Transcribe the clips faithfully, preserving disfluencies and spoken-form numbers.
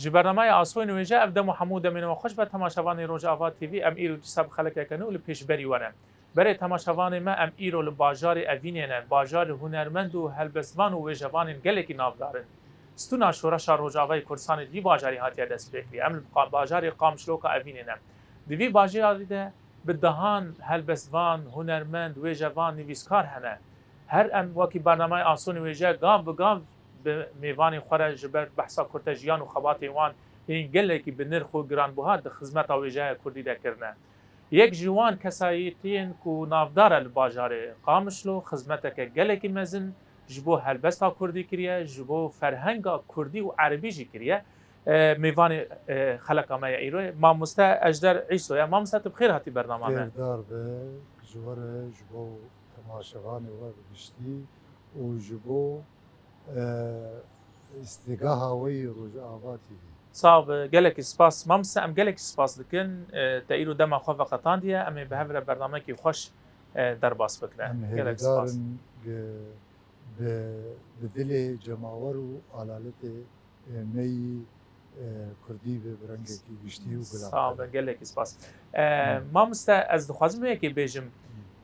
Ji bernameya Asroyên Wêje, ev dem û hemû demên we xweş be temaşevanê Rojava T V. Em îro dîsa bi xelekeke nû li pêşberî we ne. Berê temaşevanê me, em îro li bajarê Evînê ne, bajarê hunermend û helbestvan û wêjevanên gelekî navdar in. Stûna şoreşa Rojavayê Kurdistanê di vî bajarî hatiye destpêkirî. Em li qa-, bajarê Qamişloka Evînê ne. Di vî bajarî de bi dehan helbestvan, hunermend, wêjevan, nivîskar hene. Her em wekî bernameya Asroyên Wêje gav bi gav bi mêvanên xwe re ji ber behsa kurte jiyan û xebatên wan yên gelekî bi nirx û giranbuha di xizmeta wêjeya kurdî de kirine. Yek ji wan kesayetiyên ku navdar e li bajarê Qamişlo, xizmeteke gelekî mezin ji bo helbesta kurdî kiriye, ji bo ferhenga kurdî û erebî jî kiriye. E, mêvanê, e, xeleka me ya îro ye. Mamoste Ejder Îso ye. Mamoste, tu bi xêr hatî bernama me. Xêrdar be, ji we re, ji bo temaşevanê we bi giştî û ji bo, e, îstêgaha we yî Rojava T V. Sax be, gelekî spas. Mamoste, em gelekî spas dikin. E, te îro dema xwe veqetandiye. Em ê bi hev re bernameyekî xweş, e, derbas bikine. Em gelek spas. Hêvîdar in, e, bi, bi dilê cemawer û alaletê, e, me yî, e, kurdî be bi rengekî giştî û gulan. Sax be, gelekî spas. E, mamoste, ez dixwazim wê yekê bêjim.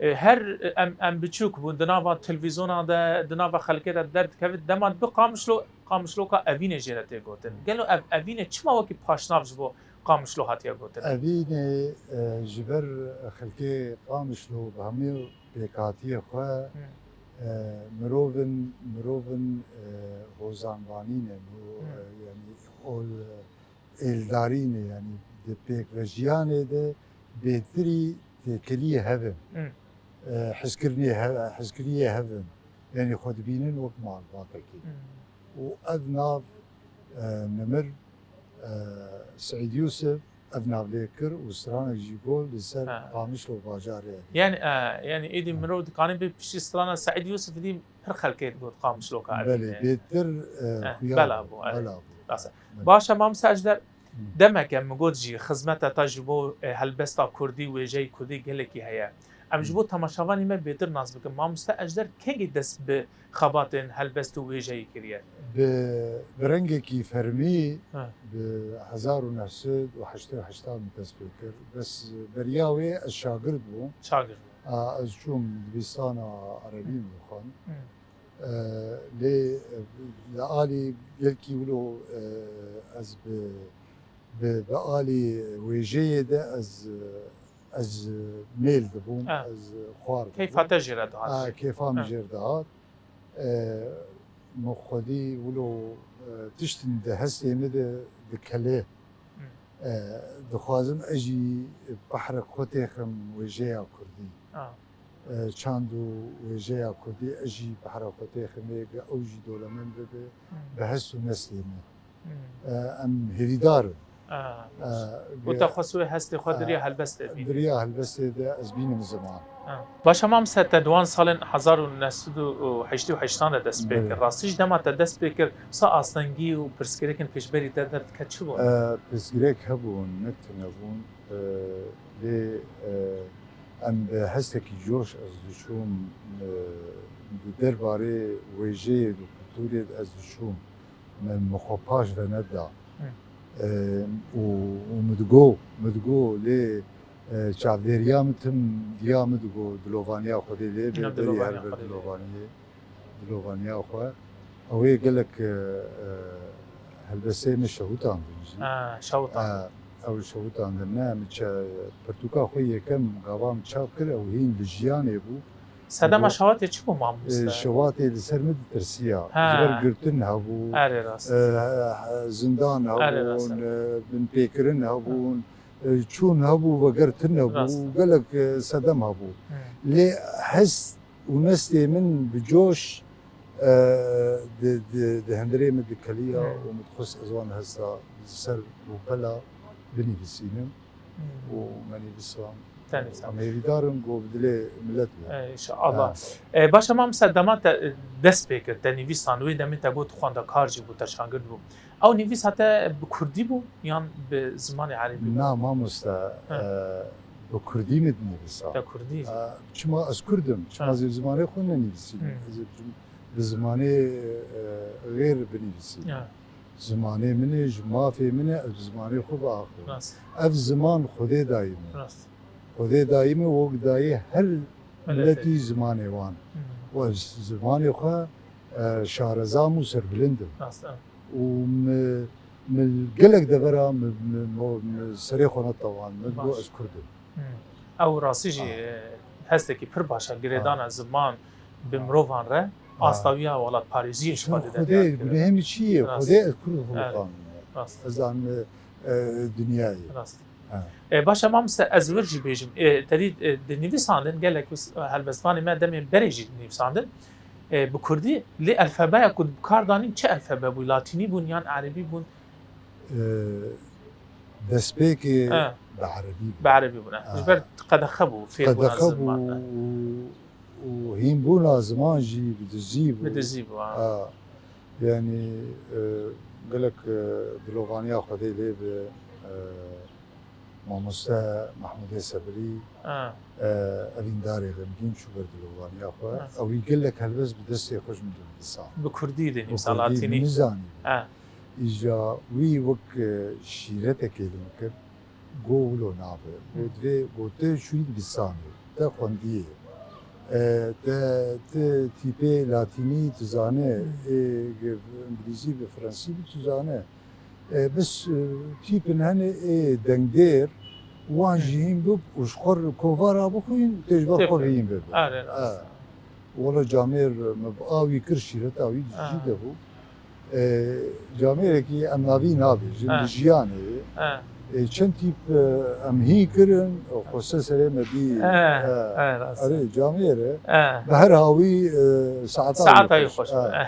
E, her em, em biçûk bûn, di nava televîzyonan de, di nava xelkê de derdikevin, dema bi Qamişlo, Qamişloka Evînê jê re tê gotin. Gelo ev Evînê çima wekî paşnav ji bo Qamişlo hatiye gotin? Evînê, e, ji ber xelkê Qamişlo bi hemû pêkhatiyê xwe, e, mirovin, mirovin, e, hozanvanî ne, miro-, e, yanî ol, êldarî ne, yanî di pêkvejiyanê de bêtirî têkiliyê hev in. E, hizkirinê hev-, hizkiriyê hev in. Yanî xwe dibînin wek malbatekî. Û ev nav, e, nimir, e, Seîd Yûsif ev nav lê kir û stranek jî got li ser Qamişlo bajarê. Yanî, e, yanî êdî mirov dikane bê piştî strana Seîd Yûsif dî pir xelkê digot Qamişloka Evînê. Belê, bêtir, e, xuya bela bû, bela bû. Rast e. Belê. Baş e, Mamoste Ejder, demeke min got jî xizmeta te ji bo, e, helbesta kurdî, wêjeyê kurdî gelekî heye. Em ji bo temaşevanê me bêtir nas bikin. Mamoste Ejder kengî dest bi xebatên helbest û wêjeyê kiriye? Bi, bi rengekî fermî bi hezar û neh sed û heştê û heşt min dest pê kir. Bes beriya wê ez şagirt bûm. Şagirt bûm. A, ez çûm dibistana erebî min dixwend. E, lê, e, li alî gelkî wilo, e, ez bi, bi, bi alî wêjeyê de ez, e, ez mêl dibûm, ez xwar dibûm. Keyfa te jê re dihat. Ha, keyfa min jê re dihat. E, min xwedî wilo, e, tiştin di hestê min de dikelê. E, dixwazim ez jî behrek xwe têxim wêjeya kurdî. E, çand û wêjeya kurdî ez jî behrek xwe têximê, ew jî dolemend bibe, bi hest û nestê min. E, em hêvîdar in. E, û te xwest wê hestê xwe di riya helbestê bînî. Di riya helbestê de ez bînim ziman. Baş e, Mamoste, te di wan salên hezar û neh sed û heştê û heştan de dest pê kir. Rastî jî dema te dest pê kir, wisa astengî û pirsgirêkên pêşberî te derdiket çi bûn? E, pirsgirêk hebûn, ne tune bûn. E, lê, e, em bi hestekî coş ez diçûm, e, di derbarê wêjeyê û kulturê de ez diçûm. Min, min xwe paş ve neda. E, û, û min digo, min digo, lê, e, çavdêriya min tim diya min digo, dilovaniya Xwedê lê be, berî her ber dilovaniyê, dilovaniya xwe. Ew ê gelek, e, e, helbesteyê min şewitandin jî. Ha, şewitandin. Ha, ew şewitandin ne, min çe-, pirtûka xwe yekem gava min çap kir, ew hîn li jiyanê bû. Sedema şewatê çi bû, mamoste? E, şewatê li ser min ditirsiya. Ha. Ji ber girtin hebû. Erê rast. E, zindan hebûn, e, binpêkirin hebûn, e, çûn hebû, vegertin hebû. Rast. Gelek, e, sedem hebû. Hı. Lê hest û nestê min bi coş, e, di, di, di hundirê min dikeliya û min dixwest ez wan hesta li ser rûpela binivîsînim. Hmm. Û me nivîsan. Tenê sağ. Em hêvîdar in ku bi dilê milet be. E, inşallah. Ha. E, baş e, mamoste, dema te, e, dest pê kir, te nivîsan, wê demê te got xwendekar jî bû, te şagird bû. Ew nivîsa te bi kurdî bû yan bi zimanê erebî bû? Na, mamoste, ha, e, bi kurdî min dinivîsa. Te kurdî? E, çima ez kurd im, çima, ha, ez ê bi zimanê xwe nenivîsînim? Hmm. Ez ê bi, bi zimanê, e, xêr binivîsînim. Ha. Zimanê min e, ji mafê min e, ez bi zimanê xwe biaxivim. Rast. Ev ziman Xwedê dayî min. Rast. Xwedê dayî min wek dayî her Miletê. Miletî zimanê wan. Hmm. Û ez zimanê xwe, e, şarezam û serbilind im. Rast e. Û mi, mi gelek devera mi, mi, mi, mi serê xwe netewan, mi got Baş. ez Kurd im. Hmm. Ew rastî jî, Ha. e, hestekî pir baş e, girêdana Ha. ziman bi Ha. mirovan re, Ha. asta wî ya welatparêziyê ji xwe dide Xwedê, diyar kiriye. Gunehê min çi ye? Rast. Xwedê ez Kurd Evet. xulqan. Rast. Ez an, e, e, dinyayê. Rast. Ha. E, baş e, mamoste, ez wir jî bêjim. E, terî, e, dinivîsandin gelek wis-, helbestvanê me demê berê jî dinivîsandin. E, bi kurdî, lê elfebeya ku bi kar danîn çi elfebe bû? Latînî bûn yan erebî bûn? E, destpêkê He. bi erebî bû. Bi erebî bûn, e. Ha. Ji ber qedexe bû, fêrbûna Qedexe bû ziman, e. û, û hînbûna ziman jî bi dizî bû. Bi dizî bû, ha. Ha. Yanî, e, gelek, e, dilovaniya Xwedê lê bi, e, Mamoste Mehmûdê Sebirî, Ha. e, evîndarê xemgîn çû ber dilovaniya xwe. Ha. Ewî gelek helbest bi destê xwe ji min dinivîsand. Bi kurdî dinivîsa, Bi kurdî latînî. nizanî. Ha. Îja wî wek, e, şîretekê li min kir, got wilo nabe. Got, Hmm. divê, got, te çûyî dibistanê, te xwendiyê. E, te, te tîpê latînî tu zane, Hmm. ê, ge-, îngilîzî bi fransî bi tu zane. E, bes, e, tîpin hene ê dengdêr, wan Hı. jî hîn bib û ji xwe re kovara bixwîn, tê ji ber Tê xwe xwe. hîn bibe. Are, E, rast. Wela camêr me bi awî kir, şîreta wî di Ha. jî de bû. E, camêrekî em navî nabêjin, Ha. bi jiyanê. Ha. E, çend tîp, e, em hîn kirin, xweste serê me dî. Ha. E, Ha, rast. Erê, camêr e. Ha. Bi her hawî, e, saeta wî Saeta wî xweş. xweş. Ha. Ha.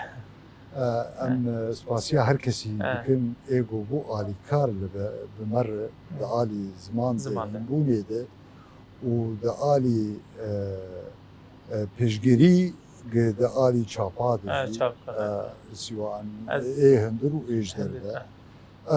E, em, e, spasiya her kesî Ha. dikin, ê ku bû alîkar li be, bi me re, di Hı. alî ziman de, Ziman de. hînbûnê de û di alî, e, e, pêşgerî, gi-, di alî çapa de Ha, jî, çap kare. e, sîwa em Ez ê hundir û ê ji Hundir, derve. ha.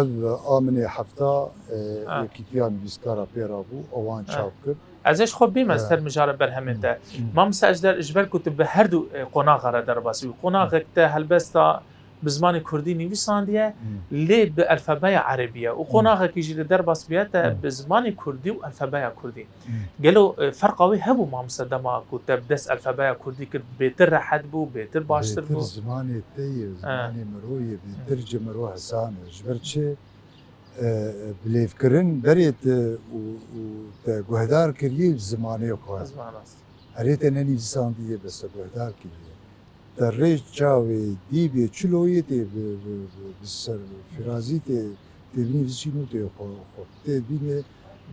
Ev a min ê hefta, e, Ha. yekîtiya nivîskara pê re bû, ewan Ha. çap kir. Ez ê ji xwe bîm, ez Ha. ter mijara berhemê te. Hı. Mamoste Ejder, ji ber ku tu bi her du, e, qonaxa re derbasî bû. Qonaxek te helbesta bi zimanê kurdî nivîsandiye, Hı. lê bi elfebeya erebî ye. Û Hı. qonaxekî jî li derbas bûye te Hı. bi zimanê kurdî û elfebeya kurdî. Hı. Gelo, e, ferqa wê hebû, mamoste, dema ku te bi dest elfebeya kurdî kir, bêtir rehet bû, bêtir baştir Bêtir bû? zimanê te ye, He. zimanê miro ye, bêtir Hı. ji miro hesan e. Ji ber çi? E, bilêvkirin berê te û, û te guhdar kiriye bi zimanê xwe. Ziman rast. Erê te nenivîsandiye, bes te guhdar kiriye. Te rê çavê dîbê çiloyê tê bi, bi, bi, bi ser firazî tê, tê binivîsîn û tê xwe, xwe tê bîne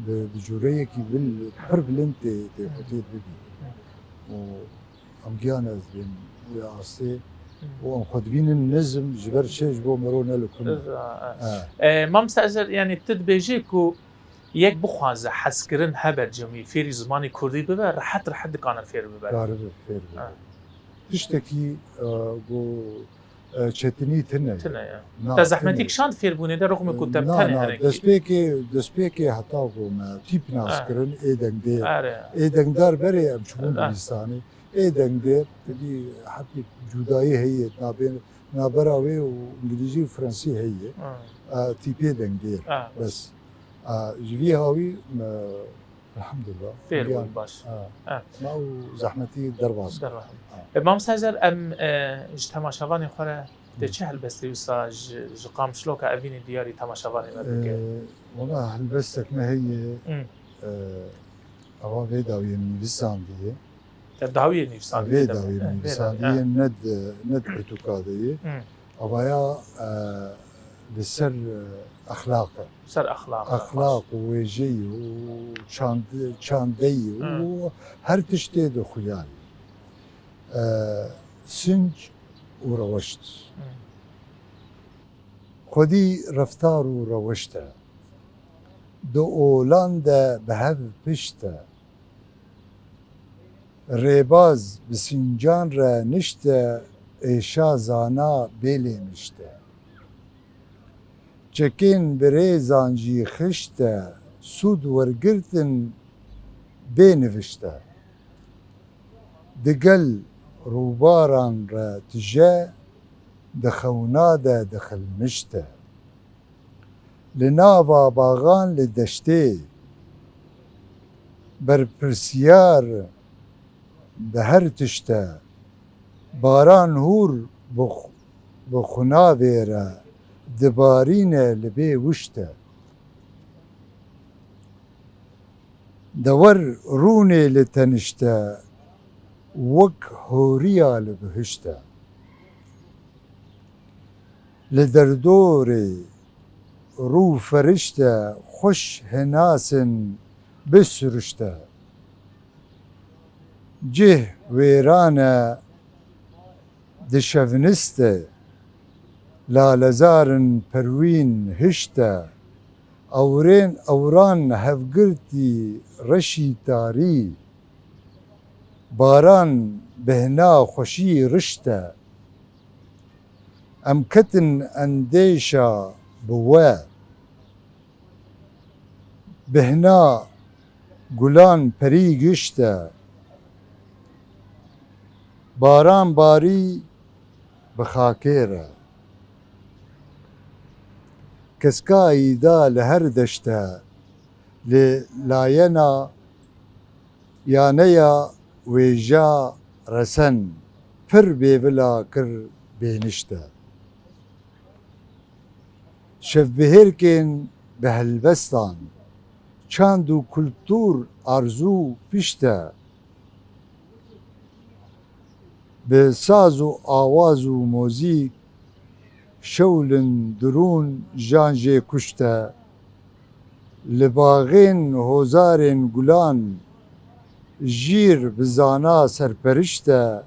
bi, bi cûreyekî bil, pir bilind tê, tê xwe tê bibîne. Û em giyan ez bêm wê astê û em xwe dibînin nizm ji ber çi, ji bo mero ne li ku ne. Eza, e. E. E, Mamoste Ezer, yanî tu dibêjî ku yek bixwaze hezkirin hebe cemî fêrî zimanê kurdî bibe, rehet rehet dikane fêr bibe. Karibe fêr bibe. E. Tiştekî, e, ku, e, çetinî tune ye. Tune ye. Na, Te zehmetî tune ye. kişand fêrbûnê de, rixmê ku te Na, tenê na, hinekî. destpêkê, destpêkê heta ku me tîp nas Ha. kirin, ê dengdêr. Are. Ê dengdar berê em çûbûn Ha. dibistanê. Ê dengdêr, tedî hetî cudayî heye, nabên, nabera wê û îngilîzî û fransî heye. Ha. E, tîpê dengdêr. Ha. Bes. E, ji vî hawî me Elhamdulillah. Fêr Giyan. bûn, baş. Ha. Ha. Ma û zehmetî derbas. Derbas. Ha. E, Mamoste Ezer, em, e, ji temaşevanê xwe re tê Hı. çi helbestê wisa ji, ji qamişloka evînê diyarî temaşevanê me bike? E, wala helbestek me heye, Hı. e, ava vê dawiyê nivîsandiye. Te dawiyê nivîsandiye Vê dawiyê nivîsandiye, Ha. ne di, ne di pirtûka de ye. Hı. Avaya, e, li ser, e, exlaq e. Ser exlaq e, Exlaq û wêjeyî û çand-, çandeyî Hı. û her tiştê di xuya ye. E, sinc û reweşt. Hı. Xwedî reftar û reweşt e. Di olan de bi hev pişt e. Rêbaz bi sincan re nişte, êşa zana bêlê nişte. Çekên bi rêzan jî xişte, sûd wergirtin bê nivişte. Digel rûbaran re tije, di xewna de dixilmişte. Li nava baxan li deştê, berpirsiyar bi her tişte, baran hûr bi xu-, bi xunavê re dibarîne li bê wişte. Dewer rûnê li tenişte, wek horiya li bihişte. Li derdorê rû ferişte, xweş henasin bi sirişte. Cih wêran e, dişevniste, lalezarin perwîn hişte, ewrên ewran hevgirtî reşî tarî, baran bihna xweşî rişte. Em ketin endêşa bi we, bihna gulan perî gişte, baran barî bi xakê re. Keskayî da li her deşte, li layena yaneya wêja resen pir bêvila kir bênişte. Şevbihêrkên bi helbestan, çand û kultûr arzû pişte. Bi saz û awaz û mozîk şewlin dirûn jan jê kuşte. Li baxên hozarên gulan jîr bi zana serperişte,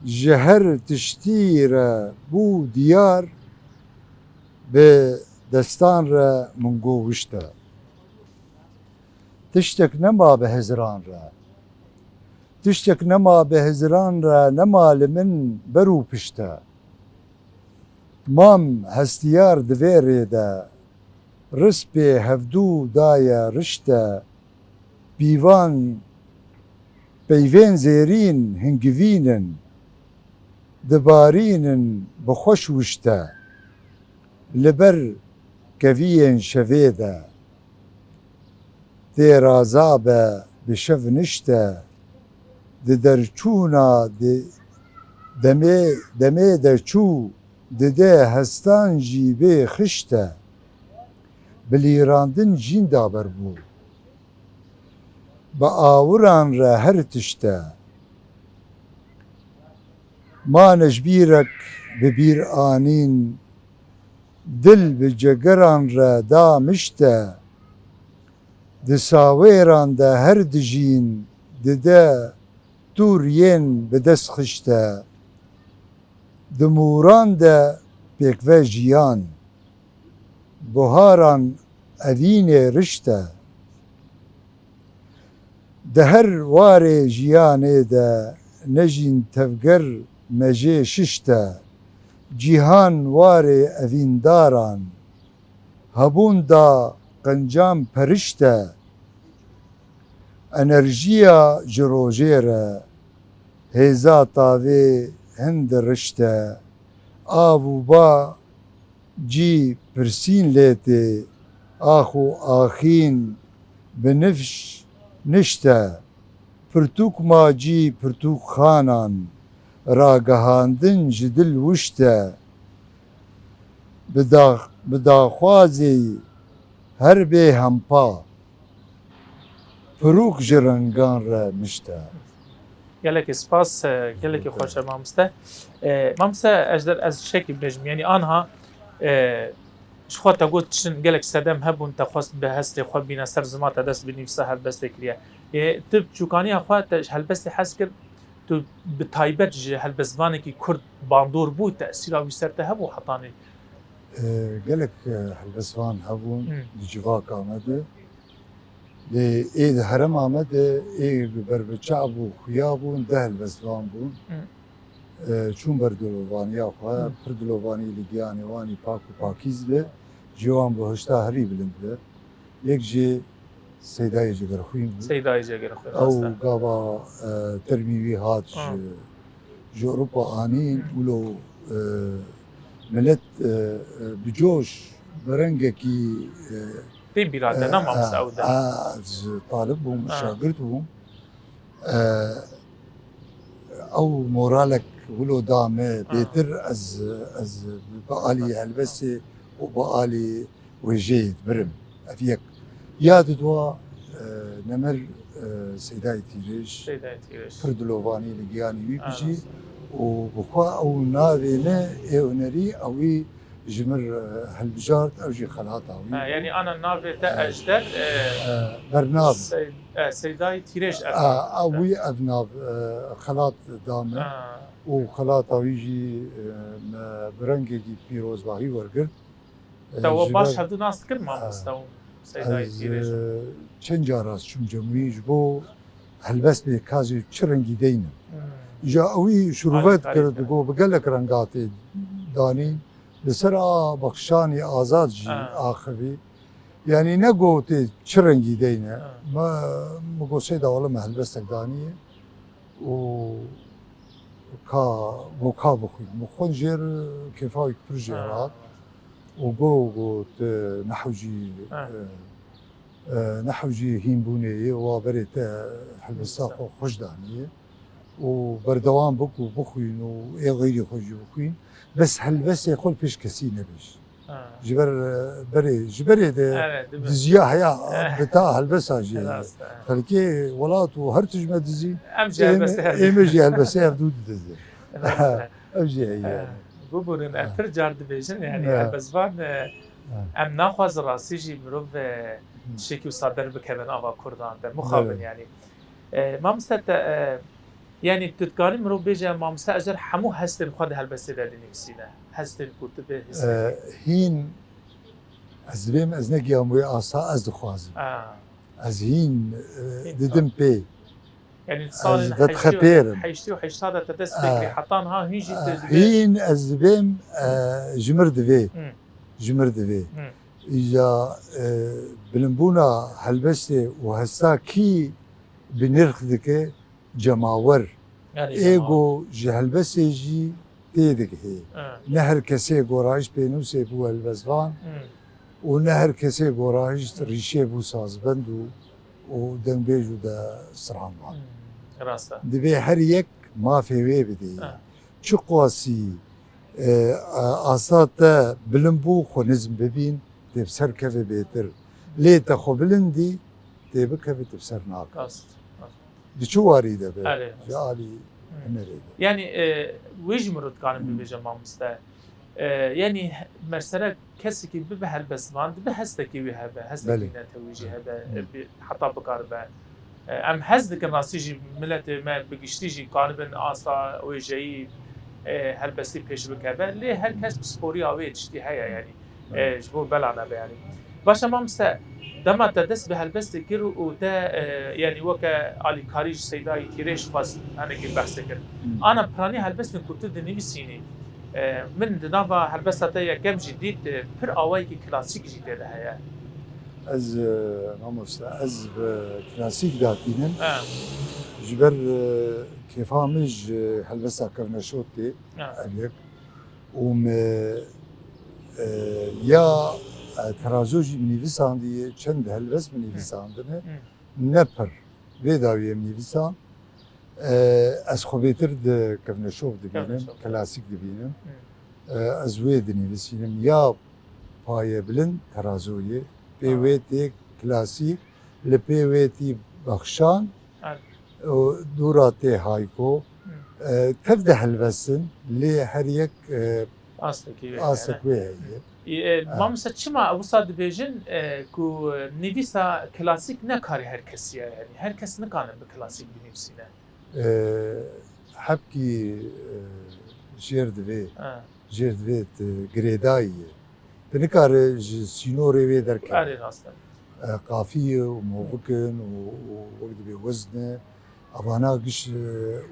ji her tiştî re bû diyar, bi destan re min go wişte. Tiştek nema bi hizran re. Tiştek nema bi hizran re, nema li min ber û pişte. Mam hestiyar di vê rê de, rispê hevdû daye rişte, pîvan peyvên zêrîn hingivîn in, dibarînin bi xweş wişte, li ber keviyên şevê de. Tê raza be bi şev nişte, di derçûna di demê, demê de çû, dide hestan jî bê xişte, bilîrandin jîn daber bû. Bi awiran re her tişte. Ma neşbîrek bi bîr anîn, dil bi cegeran re da mişte, di sawêran de her dijîn dide tûr yên bi dest xişte, di mûran de pêkve jiyan, buharan evînê rişte. Di her warê jiyanê de nejîn tevger mejê şişte, cîhan warê evîndaran, hebûn da qencan perişte, enerjiya ji rojê re, hêza tavê hin dirişte, av û ba cî pirsîn lê tê, ax û axîn bi nifş nişte, pirtûk ma cî pirtûkxanan, ragihandin ji dil wişte, bi da-, bi daxwazê her bê hempa. Pirûk ji rengan re mişte. Gelekî spas, e, gelekî xweş e, mamoste. E, mamoste, ez der, ez şekî bêjim, yanî anha, e, ji xwe te got, çin gelek sedem hebûn, te xwest bi hestê xwe bîne ser ziman, te dest bi nivîsa helbestê kiriye. E, tu çûkaniya xwe te ji helbestê hez kir, tu bi taybet ji helbestvanekî kurd bandor bû, tesîra wî ser te hebû hetanî? E, gelek, e, helbestvan hebûn Hı. di civaka me de. Lê ê di herêma me de ê bi berbiçav û xuya bûn, deh helbestvan bûn. Hı. E, çûn ber dilovaniya xwe, Hı. pir dilovanî li giyanê wan î pak û pakîz be, cî wan bi hişta herî bilind be. Yek jî Seydayê Cegerxwîn bû. Seydayê Cegerxwîn, Ew rast e. gava, e, termî wî hat Hı. ji, ji Ewropa anîn, Hı. wilo E, Millet, e, e, bi coş, bi rengekî, e, Tê bîra te, e, ne mamoste e, ew de? E, ez talib bûm, Ha. şagirt bûm. E, ew moralek wilo da me, Ha. bêtir ez, ez bi alî helbestê û bi alî wêjeyê dibirim. Ev yek. Ya didwa, e, nemir, e, Seydayê Tîrêj, Seydayê Tîrêj. pir dilovanî li giyanî wî Ha, bijî rast. û bi xwe ew navê me ê hunerî ewî ji mir, e, hilbijart, ew jî xelata wî Ha, bû. yanî ana navê te E, Ejder, e, e, Bernav. Sey-, e, Seydayê Tîrêj ev A, nav. a, wî ev nav, e, xelat da me Ha. û xelata wî jî, e, me bi rengekî pîrozbahî wergirt. E, Te we ji baş ber hevdu nas dikir mamoste û Seydayê Ez, Tîrêj? e, çend cara çûm cem wî ji bo helbest bê ka ez ê çi rengî deynim. Hmm. Îja ewî şirûve Alîkarî dikir, te. digot bi gelek renga tê danîn. Li ser a bexşanî azad jî Ha. axivî. Yanî ne got tê çi rengî deyne. Ha. Me, me got Seyda wele me helbestek daniye. û ka, go ka bixwîn. Min xwend jêr kêfa wî pir jê Ha. hat. Û go, got, e, nehew jî, Ha. e, e, nehew jî hînbûnê yê, wa berê te helbesta Helbesta. xwe xweş daniye. Û berdewam bik û bixwîn û ê xeyrî xwe jî bixwîn. Bes helbestê xwe li pêş kesî nebêj. Ha. Ji ber, e, berê, ji berê de Evet, dibe. diziya heya, Evet. bi ta helbesa jî heye. Rast, evet. Xelkê welat û her tişt me dizî, Em jî êm-, helbestê hev êm jî helbestê hev dû didizin. Rast, evet. Ev jî heye. Evet. Bûbûnin, em Ha. pir car dibêjin, yani, Ha. helbestvan, e, Ha. em naxwazin rastî jî mirov, e, Hı. tiştekî wisa derbikevin ava Kurdan de. Mixabin, Evet. yani. E, mamoste te, e, Yanî tu dikanî mirov bêje, mamoste Ejder hemû hestên xwe di helbestê de dinivîsîne. Hestên ku tu bê hîs Ee, dikî. Hîn, ez dibêm, ez negiyam wê asta, ez dixwazim. A. Ez hîn, e, Hîn, didim a. pê. Yanî di salên Ez vedixepêrim. heştê û heştê û heşta de te dest pê kirî, A. heta niha hîn jî tu A, dibê. Hîn ez dibêm, e, ji mir divê. Hı. Ji mir divê. Hı. Îja, e, bilimbûna helbestê û hesta kî bi nirx dike, cemawer. Yanî Ê cemawer. go ji helbestê jî tê digihê. Ha. Ne her kesê gorayîş pênûsê bû helbestvan Hmm. û ne her kesê gorayîş rîşê bû sazbend û, û dengbêj û de stranvan. Hmm. Rast e. Dibê her yek mafê wê bidê. Ha. Çiqasî, e, a-, asta te bilind bû, xwe nizm bibîn, tê bi ser keve bêtir. Lê te xwe bilind dî, tê bikevî, tu bi ser nakevî. Rast, rast. Di çi warî de be? Erê, Ji rast. alî Hmm. hunerê de. Yanî, e, wê jî mirov dikarin Hmm. bibêje mamoste. E, yanî he-, mesela kesekî bibe helbestvan, dibe hestekî wî hebe, hestekî Belê. netewî jî Hmm. hebe, Hmm. e, bi-, heta bikaribe. E, em hez dikin rastî jî miletê me bi giştî jî karibin asta wêjeyî, e, helbestî pêş bikeve. Lê her kes pisporiya wê tiştî heye yanî. E, ji bo bela nebe yanî. Baş e mamoste, dema te dest bi helbestê kir û te, e, yanî weke alîkarî ji Seydayê Tîrêj xwest, hinekî behsê kir. Hmm. Ana piranî helbestên ku tu dinivîsînî, e, min di nava helbesta te yekem jî dît, e, pir awayekî klasîk jî tê de heye. Ez, e, mamoste, ez bi klasîk datînim. He. Ji ber, e, kêfa min ji helbesta kevneşot tê, He. ev yek. Û me, e, ya, e, terazo jî min nivîsandiye, çend helbest min Hı. nivîsandine. Hı. Ne pir. Vê dawiyê min nivîsand. E, ez xwe bêtir di kevneşov dibînim, Kevneşov. klasîk dibînim. Hı. E, ez wê dinivîsînim. Ya paye bilind terazoyê, pê Ha. wê tê klasîk, li pê wê tî bexşan, Evet. û dûra tê hayko. Hı. E, tev de helbestin, lê her yek, e, Astekî wê astek heye. wê heye. E, e, Ha. Mamoste, çima wisa dibêjin, e, ku, e, nivîsa klasîk ne karê her kesî ye, yanî her kes nikane bi klasîk binivîsîne? E, hebkî, e, jêr divê, Ha. jêr divê tu girêdayî ye. Tu nikare ji sînorê wê derkeve. Erê, rast e. E, qafiyê û movikin û, û wek dibê wezne, evana giş, e,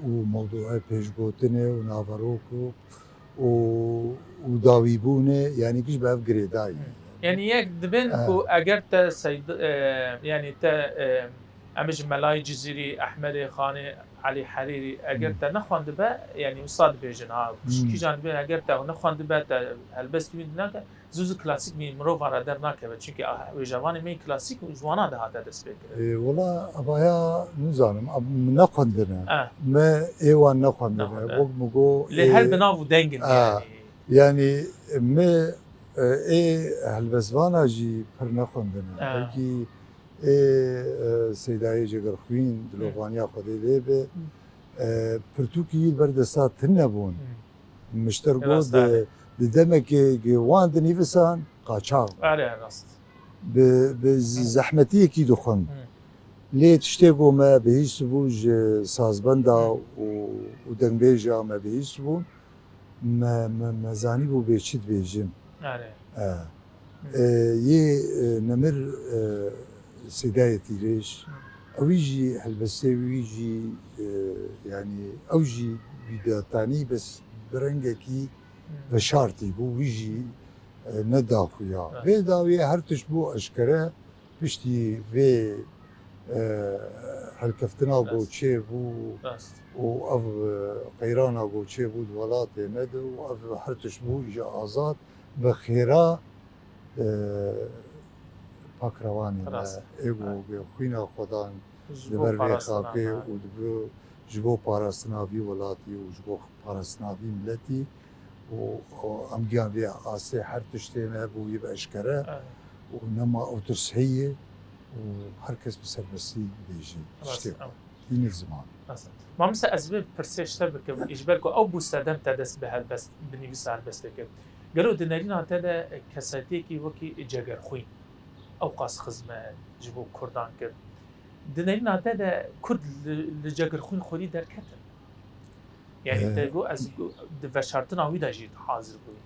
û mewdûê pêşgotinê û naverok û û, û dawîbûnê, yanî giş bi ev girêdayî. Hı. Yanî yek dibin Ha. ku eger te seyd-, e, yanî te, e, Em ji Melayê Cizîrî, Ehmedê Xanê, Elî Herîrî, eger Hmm. te nexwendibe, yanî wisa dibêjin, ha, Hmm. kîjan dibê, eger te nexwendibe, te helbest wî nake, zû zû klasîk mî mirovan re dernakeve. Çimkî, ah, wêjevanê me yê klasîk ji wana de hate destpêkirin. Ê, wela, evaya nizanim, em nexwendine. Eh. Me ê wan nexwendine. Nexwendine. Wek min got, Lê her ê, bi nav û deng in, ah, yanî. Yanî, me, e, ê helbestvana jî pir nexwendine. Ah. Belkî ê, e, Seydayê Cegerxwîn, Hmm. dilovaniya Xwedê lê be, Hmm. e, pirtûkî wî li ber desta tune bûn. Hmm. Mişter got, Rast, di, erê. Di demekê ge wan dinivîsan, qaçax bû. Erê, rast. Bi, bi z-, Hmm. zehmetiyekî dixwend. Hmm. Lê tiştê ku me bihîst bû ji sazbenda Hmm. û, û dengbêja me bihîst bûn, me, me, me zanîbû bê çi dibêjin. Erê. E. Hı. E, yê, e, nemir, e, Seydayê Tîrêj, Hı. Ewî jî helbestê wî jî, e, yanî ew jî wî datanî, bes bi rengekî Hı. veşartî bû, wî jî, e, nedaxuya. Evet. Vê dawiyê her tişt bû eşkere, piştî vê, e, helkeftina Rast. Goçê bû Rast. Û ev, e, qeyrana Goçê bû di welatê me de û ev her tişt bû îja azad bi xêra, e, pakrewanê me. Rast. Ê ku Evet. xwîna xwedan Ji li bo ber vê parastina xakê me. Û di bo, ji bo parastina vî welatî û ji bo parastina vî miletî û, û em giyan vê asê her tiştê me bûyî bi eşkere Evet. Û nema ew tirs heye û her kes bi serbestî dibêje Rast, tiştê xwe. Evet. Dînê ziman. Rast. Mamoste, ez vê pirsê ji te bikim, ji ber ku ew bû sedem te dest bi helbest, bi nivîsa helbestê kir. Gelo di nerîna te de kesayetiyekî wekî Cegerxwîn, ew qas xizmet ji bo Kurdan kir. Di nerîna te de Kurd li, li Cegerxwîn xwedî derketin? Yanî Ee, te got, ez got, di veşartina wî de jî hazir bûyî.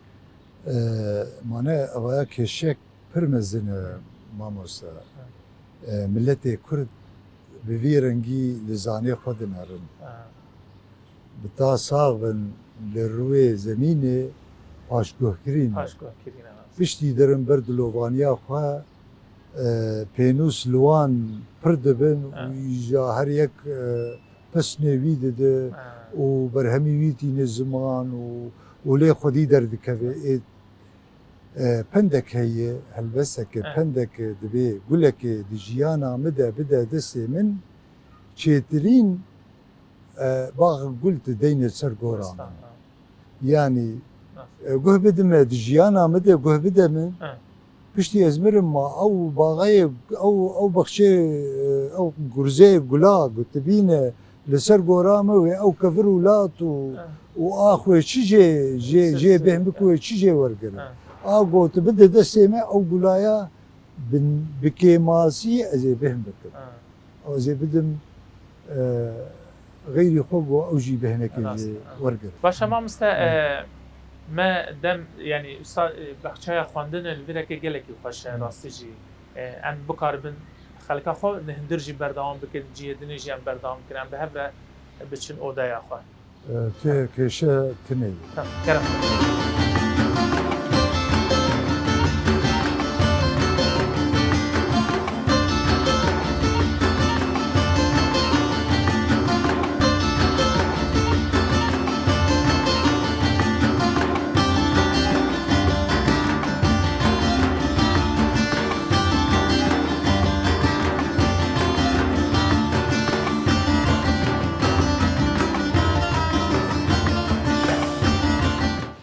Ee, mane, evaya kêşek pir mezin e, mamoste. Hı. E, miletê Kurd bi vî rengî li zanê xwe dinerin. Hı. Bi ta sax bin, li rûyê zemînê paşguhkirî ne. Paşguhkirî ne, rast. Piştî derin ber dilovaniya xwe, e, pênûs li wan pir dibin Hı. Û îja her yek, e, pesnê wî dide Hı. Û berhemî wî tîne ziman û, û lê xwedî derdikeve. Ê, E, pendek heye, helbesteke, E. Pendeke dibê guleke di jiyana min de bide destê min, çêtirîn, e, bax gul tu deyne ser gora min. Rast, ha. Yanî, Rast. E, guh bidime di jiyana min de, guh bide min. E. Piştî ez mirim ma ew baxayê, ew, ew baxçê, e, ew gurzê gula gotibîne, Li ser gora me wê ew kevir û lat û, Ha. Û ax wê çi jê, jê, Sir, jê sir. Bêhn bik wê çi jê wergire. Ha. A got, bide destê me ew gulaya bin, bi kêmasî ez ê bêhn bikim. Ha. Ez ê bidim, e, xeyrî xwe got ew jî bêhnekê Rast, jê ha. Wergire. Baş e, mamoste, Hı. E, me dem, yanî, usta, e, baxçeya xwendin li virekê gelekî xweş e, Hı. Rastî jî. E, em bikaribin xelka xwe li hundir jî berdewam bikin, cihê dinê jî em berdewam bikin, em bi hev re biçin odeya xwe. E, kê-, kêşe tune ye. Tamam, kerem.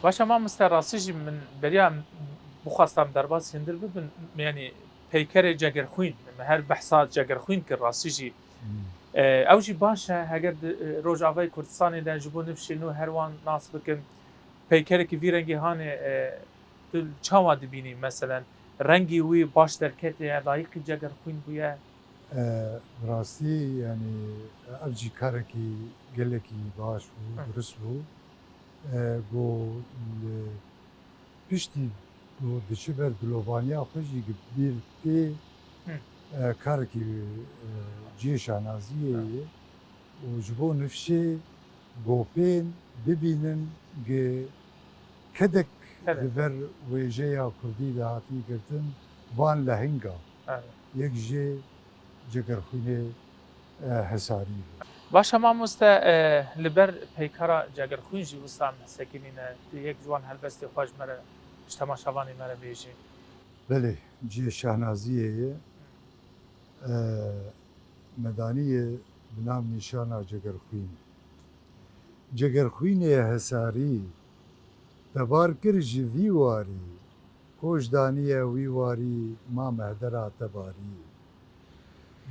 Baş e mamoste, rastî jî min beriya bixwestam derbasî hundir bibim, yanî peykerê Cegerxwîn, me her behsa Cegerxwîn kir, rastî jî. Hmm. E, ew jî baş e, heger di, e, Rojavayê Kurdistanê de ji bo nifşên nû her wan nas bikin, peykerekî vî rengî hanê, e, tu çawa dibînî, meselen, rengî wî baş derketiye, layîqî Cegerxwîn bûye? E, bi rastî, yanî, ev jî karekî gelekî baş bû, Hı. Durust bû. E, ku li piştî ku diçe ber dilovaniya xwe jî gi bîr tê, Hı. E, karekî, e, cihê şanaziyê Hı. Ye û ji bo nifşê gopên bibînin gi kedek Kedek. Li ber wêjeya kurdî de hatî girtin, van lehinga. Evet. Yek jê Cegerxwînê e, Hesarî bû. Baş e mamoste, e, li ber peykara Cegerxwîn jî wisa em sekinîne, tu yek ji wan helbestê xwe ji me re, ji temaşevanê me re bêjî. Belê, cihê şahnaziyê ye. E, me danî ye bi nav nîşana Cegerxwîn. Cegerxwînê Hesarî, te bar kir ji vî warî, koç daniye wî warî, ma mehdera te barî.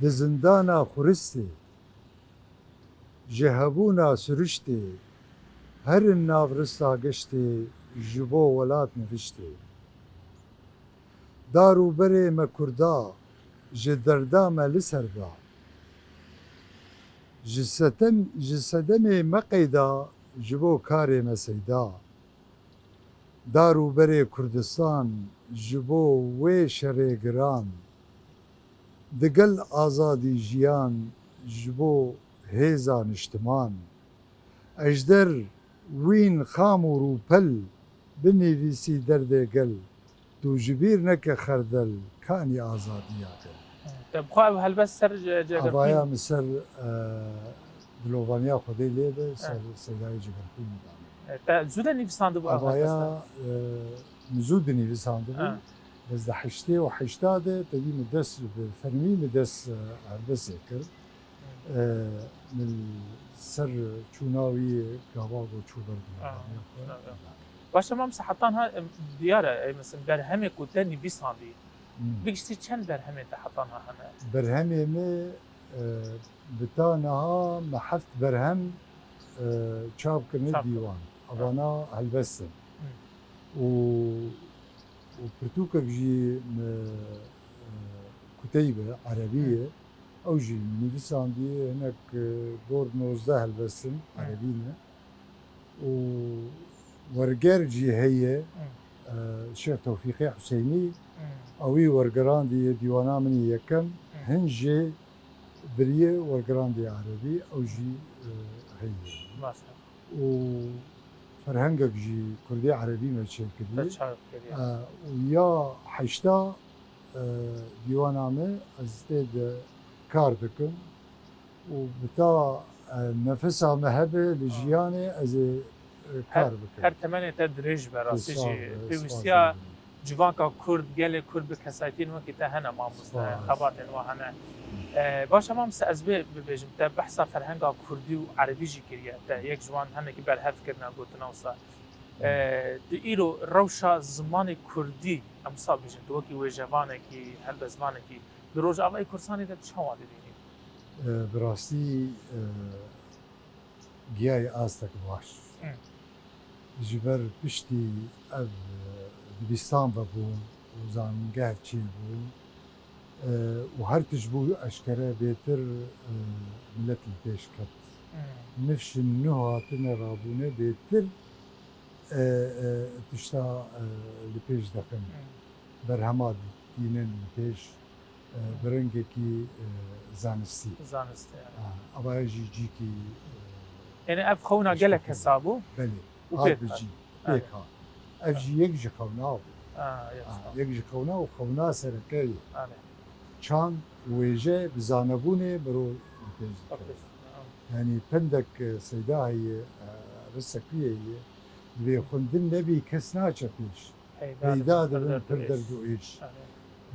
Di zindana xuristê, ji hebûna siriştê, herin nav rista giştê, ji bo welat niviştê. Dar û berê me kurda, ji derda me li ser da. Ji setem, ji sedemê me qeyda, ji bo karê me seyda. Dar û berê Kurdistan, ji bo wê şerê giran. Digel azadî jiyan, ji bo hêza niştiman. Ejder wîn xam û rûpel, binivîsî derdê gel. Tu ji bîr neke xerdel, kanî azadiya gel. Te bi xwe ev helbest ser ce-, Cegerxwîn? Avaya min ser, e, dilovaniya Xwedê lê be, ser Seydayê Cegerxwînê dane. E, te zû de nivîsandibû ev helbest? Avaya, e, min zû dinivîsandibû. Ha. Bes di heştê û heşta de tevî min dest bi fermî min dest, e, helbestê kir. E, min ser çûna wî gava got çû ber dilovaniya xwe. Ha, ha. Baş e, mamoste, heta niha, em, diyar e, e, mesela berhemê ku te nivîsandî, Hmm. bi giştî çend berhemên te heta niha hene? Berhemê me, e, bi ta niha me heft berhem, e, çap kirine dîwan. Evana helbest in. Hmm. Û, û pirtûkek jî me, e, kuteybe, erebî ye. Hmm. Ew jî min nivîsandiye, hinek, e, gor nozdeh helbest in, Hmm. erebî ne. Û werger jî heye, Hmm. e, Şêx Tewfîqê Huseynî, Hmm. ewî wergerandiye dîwana min ê yekem, Hmm. hin jê biriye wergerandiye erebî, ew jî, e, heye. Baş e. Û ferhengek jî kurdî erebî me çêkiriye. Te çap kiriye. E, û ya heşta, e, dîwana me ez tê de kar dikim. Û bi ta, e, nefesa me hebe li Ha. jiyanê ez ê, e, kar Her, bikim. her temenê te dirêj be, rastî jî. Pêwîstiya civanka Kurd, gelê Kurd bi kesayetiyên wekî te hene, mamoste, Spas. xebatên we hene. E, baş e, mamoste, ez bê bibêjim, te behsa ferhenga Kurdî û Erebî jî kiriye. Te yek ji wan hinekî berhev kirine, gotina wisa. E, tu îro rewşa zimanê Kurdî, em wisa bêjin, tu wekî wêjevanekî, helbestvanekî, di Rojavayê Kurdistanê de çawa dibînî? E, bi rastî, e, giyayê astek baş. Hı. Ji ber piştî ev, e, dibistan vebûn û zanîngeh çêbû, e, û her tişt bû eşkere bêtir, e, milet li pêş ket. Hı. Nifşin nû hatine rabûne bêtir, e, e, tişta, e, li pêş dixin. Hı. Berhema dînin li pêş, e, bi rengekî, e, zanistî. Zanistî, yani. Ha, avaya jî cîkî, e, Yani ev xewna gelek kesa bû? Belê. Û hat pêk bi hat. Cî, pêk hat. Ev jî yek ji xewna bû. Ha, yek ji xewna. Ha, yek ji xewna û xewna sereke ye. Çand wêje bi zanebûnê mirov li pêş dikeve. Okey. Ha. Yani pendek, e, Seyda heye, e, risek wî heye. Divê xwendin nebî kes naçe pêş. Peyda dibin pir derd û êş. Peyda dibin pir derd û êş. Erê.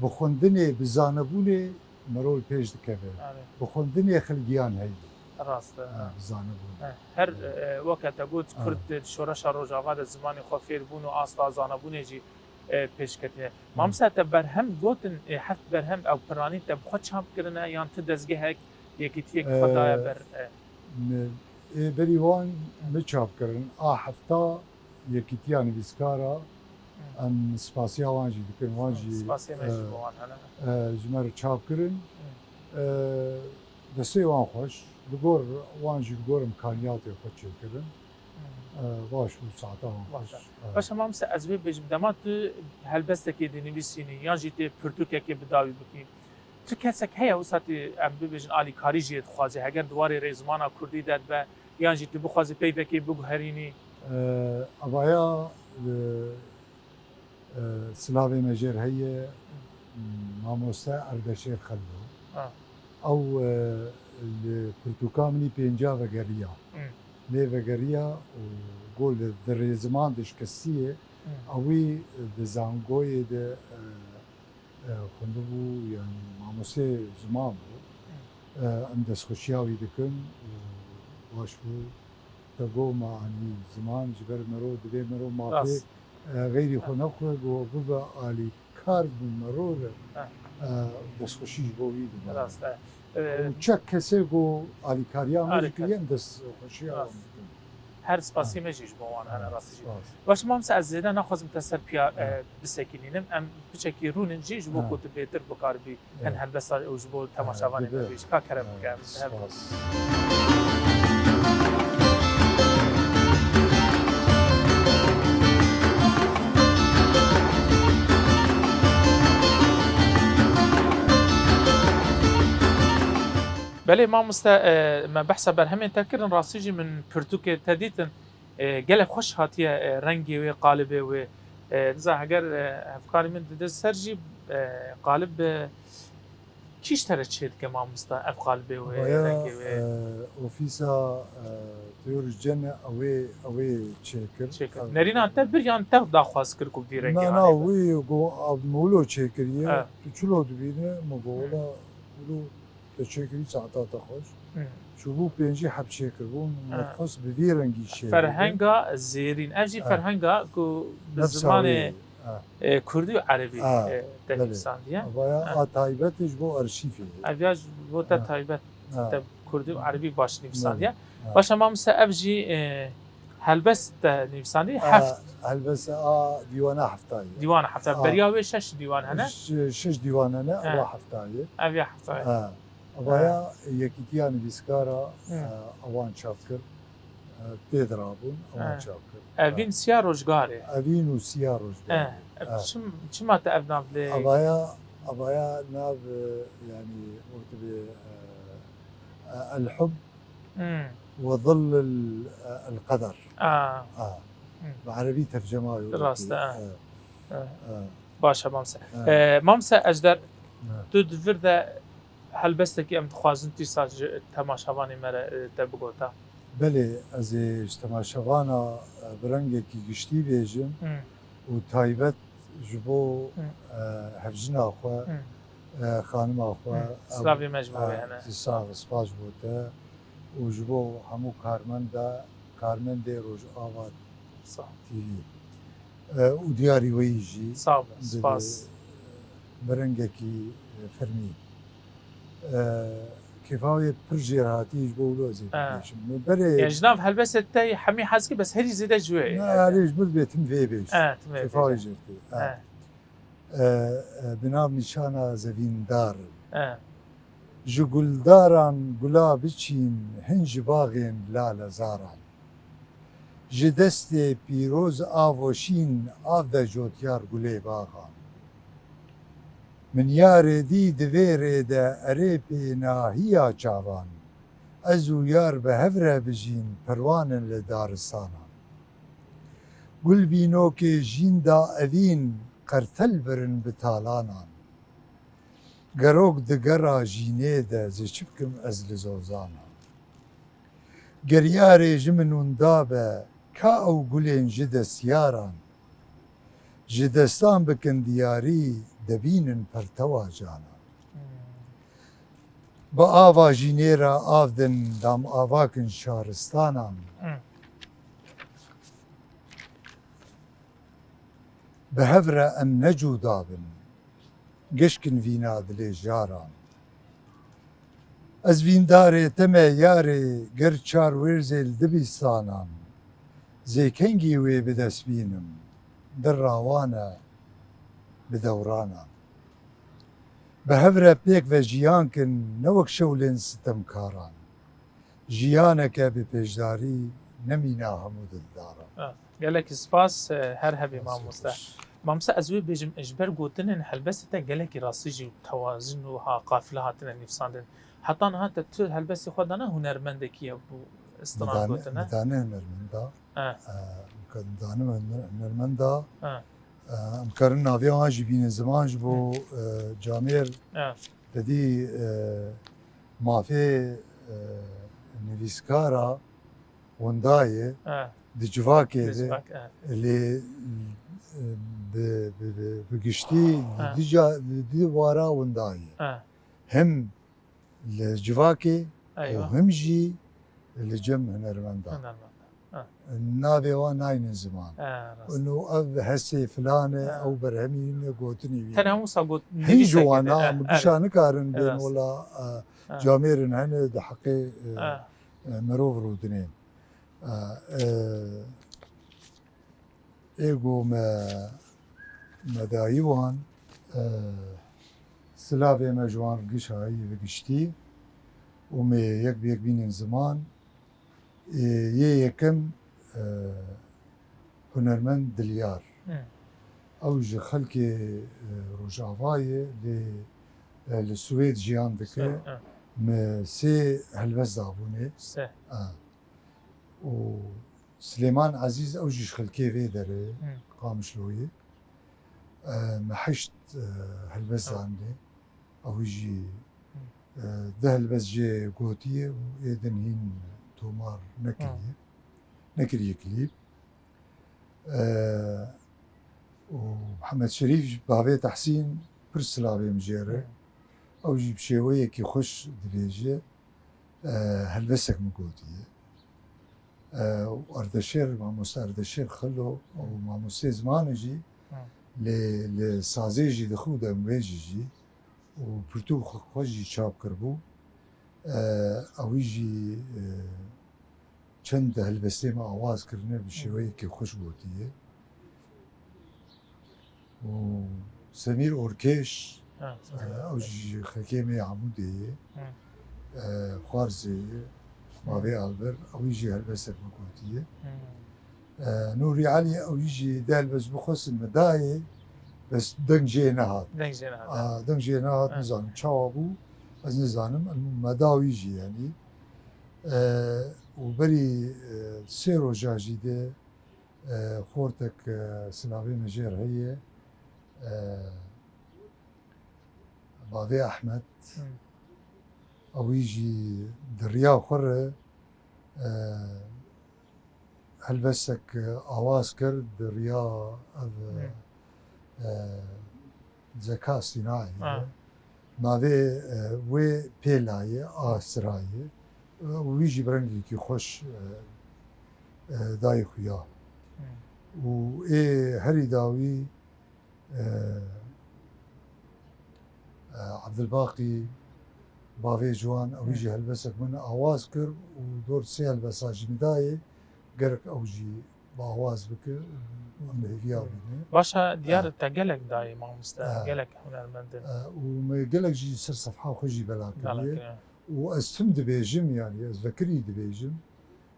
Bi xwendinê, bi zanebûnê mirov li pêş dikeve. Erê. Bi xwendinê xilgiyan heyî. Rast e. Ha, bi zanebûnê. He, her, e, weke te got, Kurd di şoreşa Rojava de zimanê xwe fêr bûn û asta zanebûnê jî, e, pêş ketiye. Hı. Mamoste, te berhem gotin, e, heft berhem ew piranî te bi xwe çap kirine yan tu dezgehek, yekîtiyek xwe daye ber, e? Me, ê berî wan mi çap kirin. A hefta Yekîtiya Nivîskara, em spasiya wan jî dikin. Wan jî, Spasiyê me jî e, bo wan hene. E, ji me re çap kirin. E, destê wan xweş. Li gor wan jî li gor imkaniyatê xwe çêkirin. E, baş bû, saeta wan xweş. Baş e. E. Baş e, mamoste, ez wê bêjim, dema tu helbestekê dinivîsînî yan jî tê pirtûkekê bi dawî bikî, tu kesek heye wisa tu, em bibêjin, alîkarî jê dixwazî, heger di warê rêzimana kurdî de dibe, yan jî tu bixwazî peyvekê biguherînî? E, avaya, e, e, silavê me jêr heye, mamoste Erdeşêr Xello. Ha. Ew, e, li Pirtûka min î pênca vegeriya. Hmm. Lê vegeriya û go li, di rêziman de şikestiyê, Hmm. ewî di zangoyê de, e, e, xwendibû, yanî mamostê ziman bû. Hmm. E, em destxweşiya wî dikin û baş bû. Te got me anî ziman ji ber mero, divê mero mafê, Rast. e, xeyrî xwe nexwe, go bibe alîkar bi mero re, He. e, destxweşî ji bo wî dibe. Rast e. E, Û çek kesê go alîkariya me jî Alîkar. kiriye, em destxweşiya Rast. wan dikin. Her spasî Ha. me jî ji bo wan hene Ha, rastî jî. spas. Baş e, mamse ez zêde naxwazim te ser piya, Ha. e, bisekînînim. Em piçekî rûnin jî ji bo Ha. ku tu bêtir bikaribî hin Ha. helbesta û ji bo Ha, temaşevanê dibe. me bêjî. Ka kerem Ha, bike. spas. Belê mamoste, e, me behsa berhemên te kirin, rastî jî min pirtûkê te dîtin. E, gelek xweş hatiye, e, rengê wê, qalibê wê. E, niza heger, e, hevkarî min dide ser jî, e, qalib, e, kî ji te re çêdike mamosta, ev qalibê wê, Baya, rengê wê? e, ofîsa, e, Teoriş Cene ew ê, ew ê çêkir. Çêkir. Ev Nerîna te bir yan te daxwaz kir ku vî rengê Na, na, anî be? wî go, a, min wilo çêkiriye. E. Tu çilo dibîne, min go, Hı. wila wilo te çêkirî saeta te xweş. Hı. Çûbû pêncî heb çêkirbûn, Ha. min xwest bi vî rengî çêbû. Ferhenga zêrîn. Ev jî Ha. ferhenga ku bi Nefsa zimanê, wî. Ha. e, kurdî û erebî, Ha, e, te belê. nivîsandiye. Avaya Ha. a taybet ji bo arşîvê. Ev ya ji bo te Ha. taybet, Ha. te kurdî û erebî baş nivîsandiye. Belê. Ha. Baş e, mamoste, ev jî, e, helbest te nivîsandiye, Ha, heft. helbest a dîwana heftayê. Dîwana hefta. Ha. Beriya wê şeş dîwan hene? Ş-, şeş dîwan hene, Ha. ewa heftayê. Ev ya heftayê. Ha. Avaya Ha. Yekîtiya Nivîskara, Ha. e, ewan çap kir. E, tê dirabûn, ewan Ha. çap kir. Evîn Ha. Siya Rojgarê. Evîn û Siya Rojgarê. Ha. Ev Ha. çim-, çima te ev nav lê? Avaya, avaya nav, e, yanî, wek dibê, e, e, El-Hub Hmm. ve Zillil, e, El-Qeder. Ah. Ah. Hmm. Bi erebî tercema yo Rast e, dikî. ah. Eh, Ah. eh. Baş e, mamse. Ah. Eh, mamse Ejder, Ah. tu di vir de helbestekî em dixwazin dîsa ji temaşevanê me re, eh, te bigota. Belê, ez ê ji temaşevana, eh, bi rengekî giştî bêjim Hmm. û taybet ji bo, Hmm. eh, hevjina xwe, Hmm. eh, xanima xwe, Hmm. ew, Slavê me ji bo wê eh, hene. Sax, spas ji bo te û ji bo hemû karmenda, karmendê Rojava Sağ ol. T V. Eh, û diyarî weyî jî Sağ olun, bi, spas. bi rengekî, eh, fermî. Eh, kêfa wê pir jêrhatî ji bo wilo ez ê Eh. bibêjim. Min berê Ya ji nav helbestê te hemî hez kir, bes herî zêde ji wê Ne, yê. Erê ji min bê tim vê bêj. Eh, tim vê Kêfa bêj. wê jêr tê. Eh. Eh. Eh, eh, bi nav nîşana zevîndar in. Eh. Ji guldaran gula biçîn, hin ji baxên lalezaran. Ji destê pîroz avo şîn, av de cotyar gulê baxan. Min yarê dî di vê rê de erê pênahiya çavan. Ez û yar bi hev re bijîn, perwanin li daristanan. Gulbînokê jîn da evîn, qertel birin bi talanan. Gerok di gera jînê de, zê çi bikim ez li zozanan. Ger yarê ji min winda be, ka ew gulên ji destyaran. Ji destan bikin diyarî, debînin pertewa canan. Hmm. Bi ava jînê re av din, dam ava kin şaristanan. Hmm. Bi hev re em ne cuda bin, gişkin vîna dilê jaran. Ez vîndarê te me yarê, ger çar wêrzê li dibistanan, zêkengî wê bi dest bînim, di rawan e bi dewranan. Bi hev re pêk ve jiyan kin, ne wek şewlên sitemkaran. Jiyaneke bi pêşdarî, ne mîna hemû dildaran. Ha, gelekî spas, e, her hebî Spas mamoste. Spas. Mamoste, ez wê bêjim, ji ber gotinên helbestê te gelekî rastî jî tewazin û ha qafile hatine nivîsandin. Heta niha te tu helbestê xwe dane hunermendekî ye bû istinad Dane, gotine? dane hunermenda. Ha. E, dane huner-, hunermenda. Ha. E, em karin navê wan jî bînin ziman ji bo, Hı. e, camêr. Ha. Te dî, e, mafê, e, Vîskara winda ye, Ha, di civakê biz de, bak, ha. lê bi, bi, bi, bi giştî Ha. di ca-, di, di wara winda ye. Ha, Hem li civakê û eywa. hem jî li cem hunermendan. Hunermend. Navê wan naynin ziman. Ha, rast. Û ev hesê filan e, Ha. ew berhemî ne gotinî wî. Tene hemû sa got Hin nivîsek ji wan hene, a, ha, min evet. gişa nikarin bên Evet. wela, e, Ha. camêrin hene di heqê, e, Ha. e, mirov rûdinên. E, e, ê go me, me dayî wan, e, silavê me ji wan gişayî ve giştî û me yek bi yek bînin ziman. E, yê yekem, e, hunermend Dilyar. Hı. Ew ji xelkê, e, Rojava ye, lê, e, li Swêd jiyan dike. Swêd, ha. Me sê helbest dabûne. Se. Ha. Û Silêman Ezîz, ew jî ji xelkê vê derê, Hı. Qamişloyê. E, me heşt, e, helbest Ha. danê. Ew jî, e, du helbest jê gotiye û ê din hîn tomar nekiriye. Nekiriye klîp. E, û Mihemed Şerîf jî bavê Tehsîn pir silavê min jê re. Ew jî bi şêweyekî xweş dibêje, e, helbestek min gotiye. E, û Ardeşêr, mamoste Ardeşêr Xilo, ew mamoste zimanê jî, Hı. lê, lê sazê jî dixwe û demwêjî jî û pirtûk xwe, xwe jî çap kiribû. E, ewî jî, e, çend helbestê me awaz kirine, bi şêweyekî xweş gotiye. Û Semîr Orkêş, Ha, e, ew jî xelkê me Amûdê ye. Hı. E, Xwarzê ye. Mavê Alver, ew jî helbestek me gotiye. Hı. E, Nûrî Elî, ew jî du helbest bixwestin me dayê, bes deng jê nehat. Deng jê nehat. A, deng jê nehat, Ha. Nizanim çawa bû, ez nizanim, me da wî jî, yanî. E, û berî, e, sê roja jî de, e, xortek, e, silavê me jê re heye, e, Bavê Ehmed, Hı. ewî jî di riya xwe re, e, helbestek awaz kir, di riya ev, Hı. e, Zeka Sînayê Ha. de. Navê, e, wê Pêla ye, Asira ye. E, wî jî bi rengekî xweş, e, e, dayê xuya. Hı. Û ê herî dawî, e, e, Abdulbaqî, bavê ciwan, ew jî helbestek min awaz kir û dor sê helbesa jî min dayê, gerek ew jî bi awaz bike, em li hêviya bîne. Baş e, diyar Ha. te gelek dayê mamoste, Ha. gelek hunermendin. E, û me gelek jî ser sefha xwe jî bela Bela kiriye. kiriye. Û ez tim dibêjim, yanî ez vekirî dibêjim,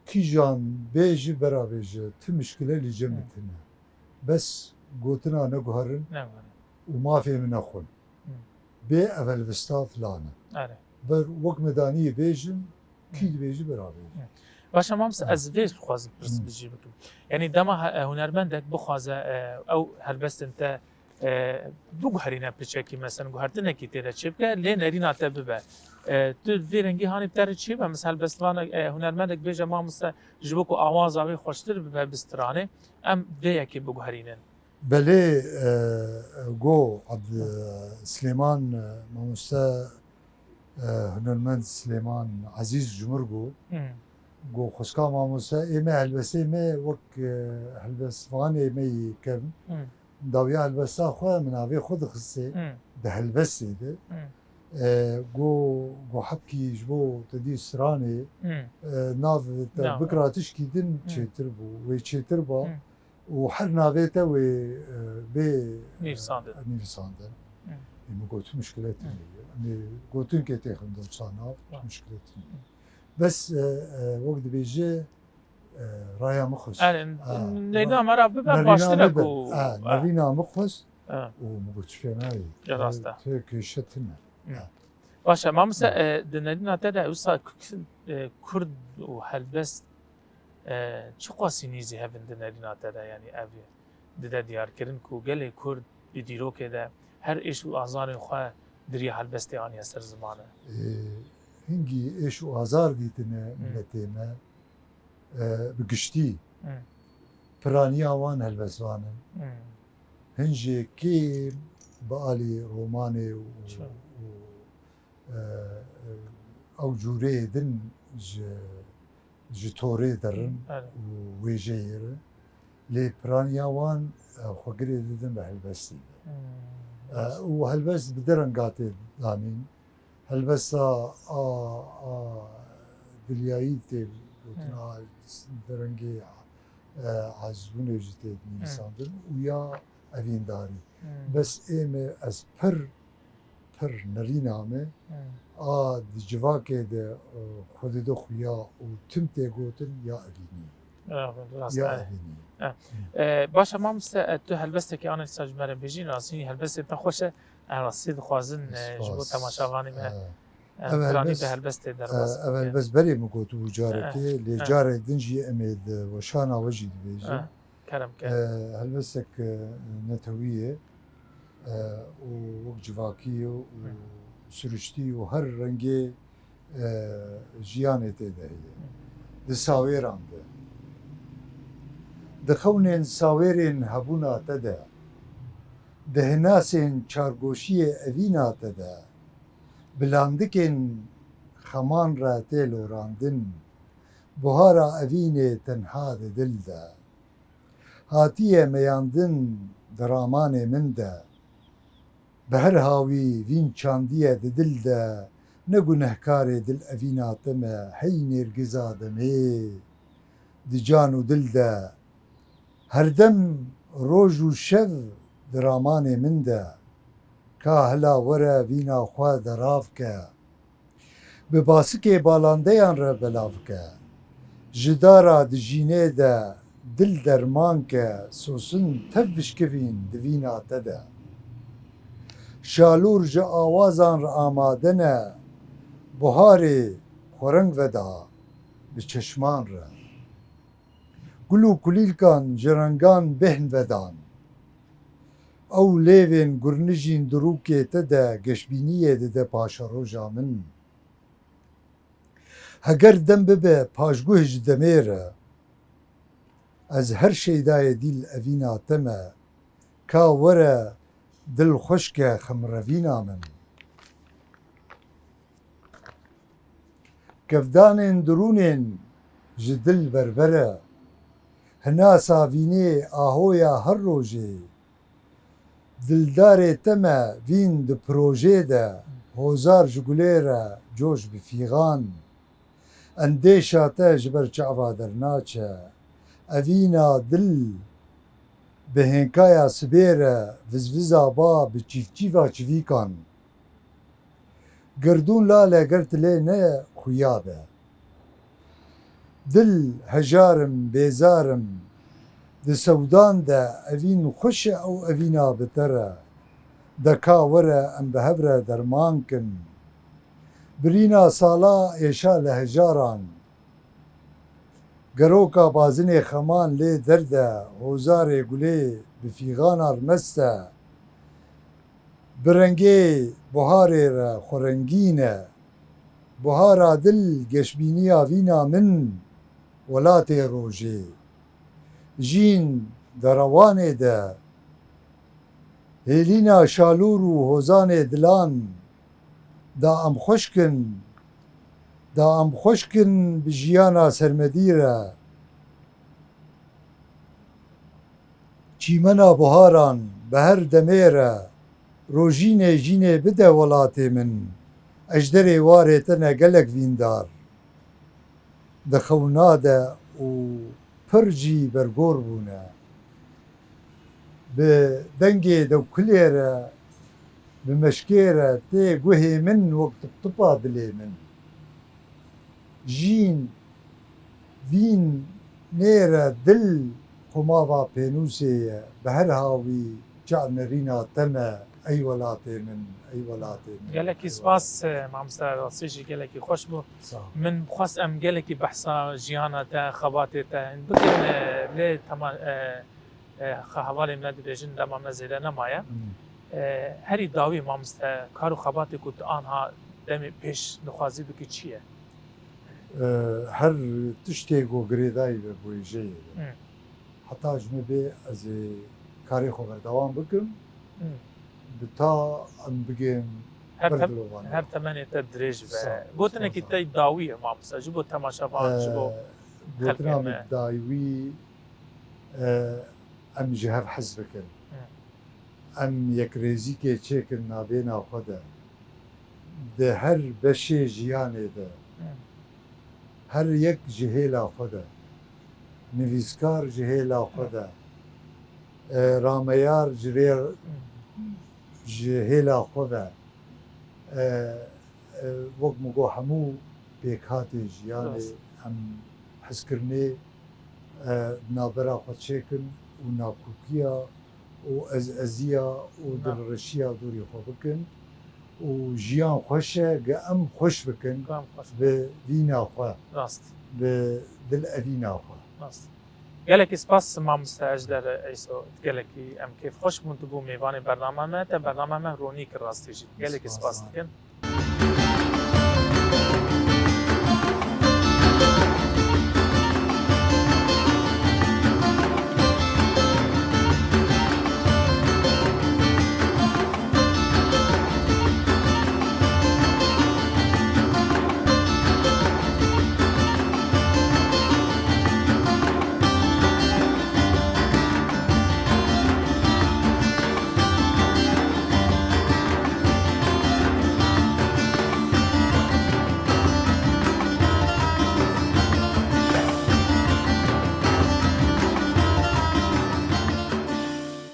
kîjan bêje bera bêje, ti mişkile li cem Hı. min tune. Bes gotina neguherin Ne var. û mafê min nexwin. Hı. Bê ev helbesta filan e. Are. Ber wek me daniyê bêjim, kî Hı. dibêje bera bêje. Baş e, mamoste, Ha. ez vê xwazim pirs Hı. bijî bikim. Yanî dema he-, hunermendek bixwaze, e, ew helbestin te, e, biguherîne piçekî, mesela guhertinekî tê de çêbike, lê nerîna te bibe. E, tu vê rengî hanî bi te re çêbe, mesela helbestvan, e, hunermendek bêje, mamoste, ji bo ku awaza wê xweştir bibe bi stranê, em vê yekê biguherînin. Belê, e, go Abd-, Silêman, e, mamoste, e, hunermend Silêman Ezîz ji min re got, Hı. got, xwişka mamoste, ê me helbestê me wek, e, helbestvanê me yê kevn. Hı. Dawiya helbesta xwe min navê xwe dixistê, Hı. di helbestê de. Hı. E, go, go hebkî ji bo te dî stranê, Hı. e, nav te Nav. bikira tişkî din Hı. çêtir bû, wê çêtir ba. Hı. Û her navê te wê, e, bê, e, Nivîsandin. nivîsandin. Hı. Ê min got, tu mişkile tune Hı. ye. Em ê gotin ke têxin dorsa nav, Hı. tu mişkile tune ye. Hı. Bes, e, e, wek dibêje, e, raya min xwest. Yani, Ha, neyna me re bibe nerîna baştir e min be. ku. Ha, Ha. nerîna min xwest Ha. û min got, tu fena ye. Ya rast e. Tu kêşe tune. Baş e, mamoste, e, di nerîna te de wisa k-, k-, e, Kurd û helbest, e, çiqasî nîzî hev in di nerîna te de, yanî ev dide diyarkirin ku gelê Kurd di dîrokê de her êş û azarên xwe di riya helbestê aniye ser ziman e? Ê, Hingî êş û azar dîtine miletê me, e, bi giştî. Piraniya wan helbestvan in. Hin jê kêm bi alî romanê û, û, e, e, ew cûreyê din ji, ji torê derin û wêjeyê re. Lê piraniya wan, e, xwegirê didin bi helbestî ve. E, û helbest bi du renga tê danîn. Helbesta a, a dilyayî tê gotin, a derengê, e, ecizbûnê jî tê nivîsandin û ya evîndarî. Bes ê me ez pir, pir nerîna me a di civakê de, e, xwe dide xuya û tim tê gotin ya evînî. Rast e. Ya evînî. E, baş e mamoste, e, tu helbestekî anî dîsa ji me re bêjî, rastî helbestê te xweş e. Em rastî dixwazin, e, ji bo temaşevanê me, e, em piranî bi helbestê derbas bikin. Ev helbest berê min gotibû carekê, lê carek din jî em ê di weşana we jî dibêjin. Kerem ke. E, helbestek, e, netewî ye, e, û wek civakî ye û siruştî û her rengê, e, jiyanê tê de heye. Di sawêran de. Di xewnên sawêrên hebûna te de, di hinasên çargoşiyê evîna te de, bi landikên xeman re tê lorandin, buhara evînê tenha di dil de. Hatiye meyandin di ramanê min de, bi her hawî vîn çandiye di dil de, ne gunehkarê dil evîna te me, hey nêrgiza demê, di can û dil de. Herdem roj û şev di ramanê min de, ka hela were vîna xwe derav ke. Bi basikê balandeyan re belav ke. Ji dara dijînê de dil derman ke, sosin tev bişkivîn di vîna te de. Şalûr ji awazan re amade ne, buharê xwe reng veda bi çeşman re. Gul û kulîlkan ji rengan bêhn vedan. Ew lêvên gurnijîn di rûkê te de geşbîniyê dide paşeroja min. Heger dem bibe paşguh ji demê re, ez her şeydayê dîl evîna te me, ka were dilxweşke xemrevîna min. Kevdanên dirûnên ji dil berbere, hinasa vînê ahoya her rojê, dildarê te me vîn di projê de, hozar ji gulê re coş bi fîxan, endêşa te ji ber çava dernaçe, evîna dil bi hênkaya sibê re vizviza ba bi çîvçîva çivîkan. Girdûn lale ger tu lê ne xuya be. Dil hejar im, bêzar im. Di sewdan de evîn xweş e ew evîna bi te re. De ka were em bi hev re derman kin. Birîna sala êşa li hejaran. Geroka bazinê xeman lê derde, hozarê gulê bi fîxanar mest e. Bi rengê buharê re xwerengîn e. Buhara dil geşbîniya vîna min, welatê rojê. Jîn derewanê de, hêlîna şalûr û hozanê dilan, da em xweş kin, da em xweş kin bi jiyana sermedî re. Çîmena buharan bi her demê re, rojînê jînê bide welatê min, ejderê warê te ne gelek vîndar. Di xewna de û pir jî bergor bûne. Bi dengê dewkilê re, bi meşkê re tê guhê min wek tiptipa dilê min. Jîn vîn nêre dil xumava pênûsê ye, bi her hawî çav nerîna te me, ey welatê min, ey welatê min. Gelekî spas, e, mamoste, rastî jî gelekî xweş bû. Sağ ol. Min xwest em gelekî behsa jiyana te, xebatê te bikin, e, lê tema-, e, e, xe-, hevalê min dibêjin dema me zêde nemaye. Hmm. E, herî dawî mamoste, kar û xebatê ku tu anha demê pêş dixwazî bikî çi ye? Ee, her tiştê ku girêdayî be, bûyî jê ye. Hı. Heta ji min bê ez ê karê xwe berdewam bikim. Hı. Bi ta em bigên Her, tem, berdilovan. Her temenê te dirêj be. Sağ ol, Gotinekî sağ ol. Te dawî ye mamosta, ji bo temaşevan, ji bo Gotina xelkê min me. Dawî, e, em ji hev hez bikin. Em yekrêzîkê çêkin navêna xwe de. Di her beşê jiyanê de, her yek ji hêla xwe de, nivîskar ji hêla xwe de, e, rameyar ji rê, ji hêla xwe ve, e, e, wek min got, hemû pêkhatê jiyanê Rast. em hezkirinê, e, navbera xwe çêkin û nakûkiya û ez-, eziya û Na. dilreşiya dorî xwe bikin û jiyan xweş e, ge em xweş bikin Ku em xweş. Bi dîna xwe, Rast. Bi dil evîna xwe. Rast. Gelekî spas mamoste Ejder Eyso. Gelekî em kêfxweş bûn tu bû mêvanê bername me. Te bername me ronî kir rastî jî. Gelekî spas Spas. Dikin.